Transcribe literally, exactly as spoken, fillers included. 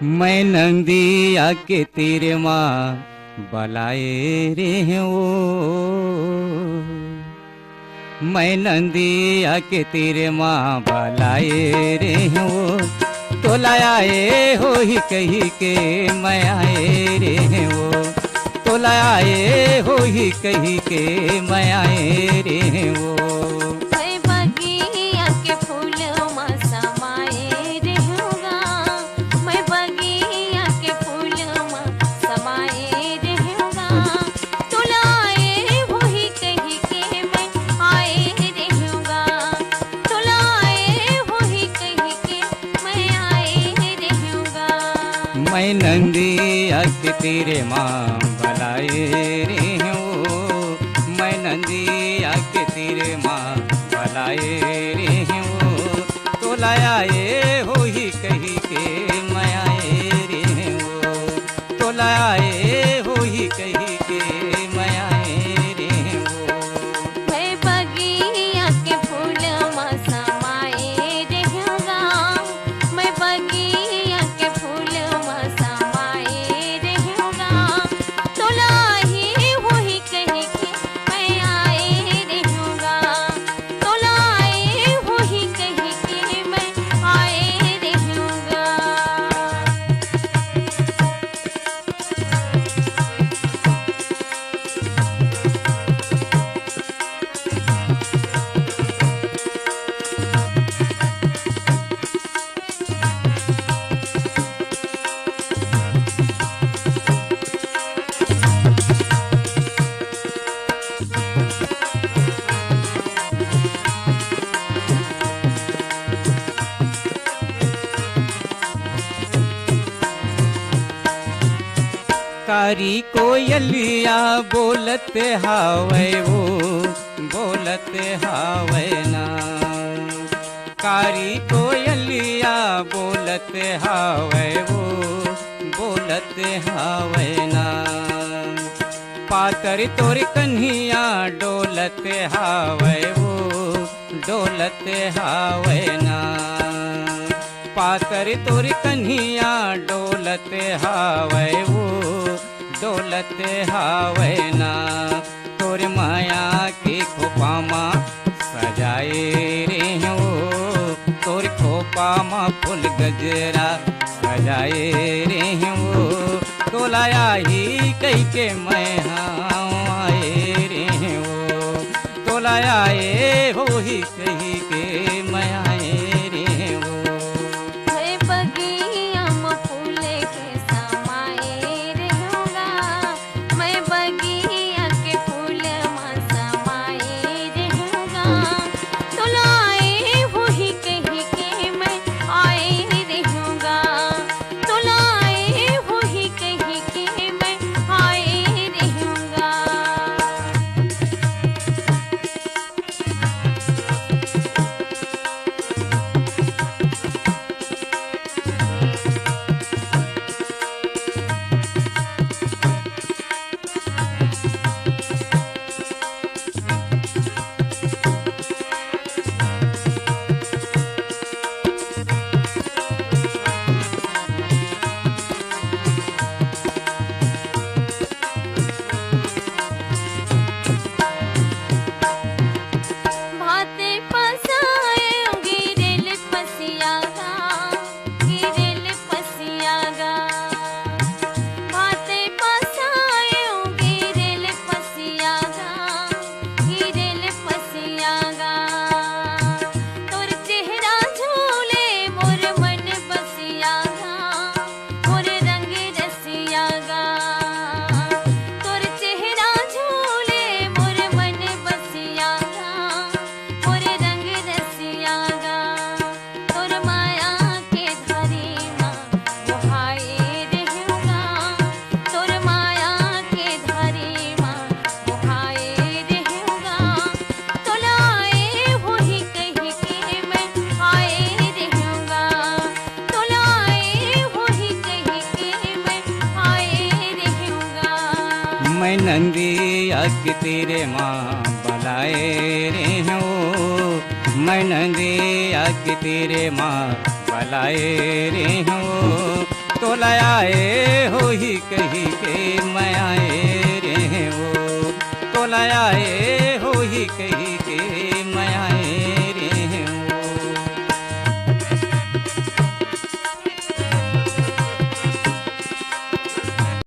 मैं नंदिया के तीर मा बलाए रेहेंव ओ, मैं नंदिया के तीर मा बलाए रेहेंव ओ, तोला आए होही कही के मैं आए रेहेंव ओ, तोला आए होही कही के मैं आए रेहेंव ओ। मैं बगिया के फूल मा समाए रेहेंव गा, मैं बगिया के फूल मा समाए रेहेंव गा, तोला आए होही कही के मैं आए रेहेंव गा, तोला आए होही कही के मैं आए रेहेंव गा। मैं नंदिया के तीर मा बलाए रेहेंव ओ, मैं नंदिया के तीर मा बलाए रेहेंव ओ, तोला आए होही कही के मैं आए रेहेंव ओ, तोला आए होही कही के मैं आए रेहेंव ओ। मैं बगिया के फूल मा समाए रेहेंव गा, मैं बगिया के फूल मा समाए रेहेंव गा, तोला आए होही कही के मैं आए रेहेंव गा, तोला आए होही कही के मैं आए रेहेंव गा। कारी कोयलिया बोलत हावय ओ, बोलत हावय ना। कारी कोयलिया बोलत हावय ओ, बोलत हावय ना। पातर तोर कन्हिया डोलत हावय ओ, डोलत हावय ना। पातर तोर कन्हिया डोलत हावय ओ, डोलत हावय ना। तोर माया के खोपा मा सजाए रेहेंव ओ, तोर खोपा मा फूल गजरा सजाए रेहेंव ओ। तोला आही कहिके मैं हंव आए रेहेंव ओ, तोला आए होही कहिके मैं आए रेहेंव ओ। मैं बगिया म फूल के समाए रेहेंव गा, मैं बगिया के फूल म समाए रेहेंव गा। तोला आए होही कहिके मैं आए रेहेंव गा, तोला आए होही कहिके मैं आए रेहेंव गा। भाते पसाए गिरेल पसिया गा, गिरेल पसिया गा। भाते पसाए गिरेल पसिया गा, गिरेल पसिया गा। तोर चेहरा झूले मोर मन बसिया गा, मोर रंग रसिया गा। तोर चेहरा झूले मोर मन बसिया गा, मोर रंग रसिया गा। तोर माया के धारी मा मोहाए रेहेंव गा, तोर माया के धारी मा मोहाए रेहेंव गा। तोला आए होही कहिके मैं आए रेहेंव गा, तोला आए होही कहिके मैं आए रेहेंव गा। मैं नंदिया के तीर मा बलाए रेहेंव ओ, मैं नंदिया के तीर मा बलाए रेहेंव ओ। तोला आए होही कही के मैं आए रे वो, तोला आए होही कही के